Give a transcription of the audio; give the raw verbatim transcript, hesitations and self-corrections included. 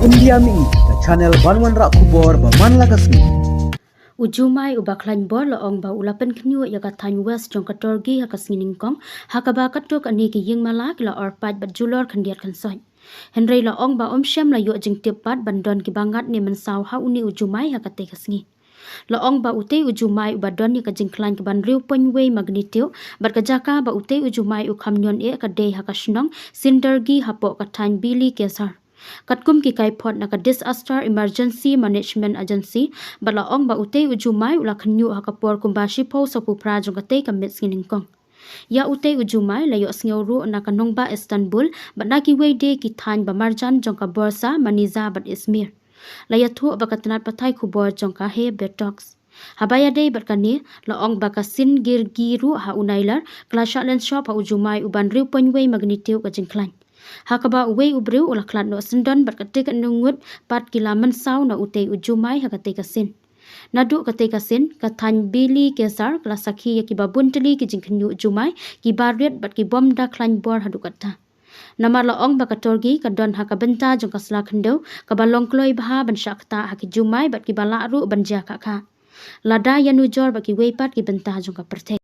India Mihi, ka channel ban wanrah khubor ba man la ka sngi. U Jumai uba khlaiñ bor la ong ba u la pynkhynñiuh ïa ka thaiñ West jong ka Torgi ha ka sngi nyngkong, ha kaba katto katne ki ïingmala ki la or pait bad julor khyndiat khynsoit. Hynrei la ong ba ym shym la ïoh jingtip pat ban don kiba ngat ne mynsaw ha une u Jumai ha katei ka sngi. La ong ba utei u Jumai uba don ïa ka jingkhlaiñ kaban hynriew point wei magnitude bad ka jaka ba utei u Jumai u kham ñion eh ka dei ha ka shnong Sindergi hapoh ka thaiñ Bili Kesar. Katkum ki kaiphod na ka Disaster Emergency Management Agency, bad la ong ba utei u Jumai u la khynñiuh ha ka por kumba shiphew sawphew phra jong katei ka miet sngi nyngkong. Ïa utei u Jumai la ïohsngew ruh na ka nongbah Istanbul bad na kiwei de ki thaiñ ba marjan jong ka Bursa, Manisa bad Izmir. La ïathuh ba ka tnat pathai khubor jong ka Habertoks. Haba ïadei bad kane, la ong ba ka Sindergi ruh ha u Nailar ka la shah lynshop ha u Jumai uban hynriew point wei magnitude ka jingkhlaiñ, ha kaba uwei u briew u la khlad noh syndon bad katei katne ngut pat ki la mynsaw na utei u Jumai ha katei ka sien. Naduh katei ka sien, ka thaiñ Bili Kesar ka la sakhi ïa kiba bun tylli ki jingkhynñiuh Jumai, kiba rit bad ki bym da khlaiñ bor haduh katta. Namar la ong ba ka Torgi ka don ha ka bynta jong ka sla khyndew kaba long kloi bha ban shah ktah ha ki Jumai bad kiba lah ruh ban jia khah khah. Lada ïanujor bad kiwei pat ki bynta jong ka pyrthei.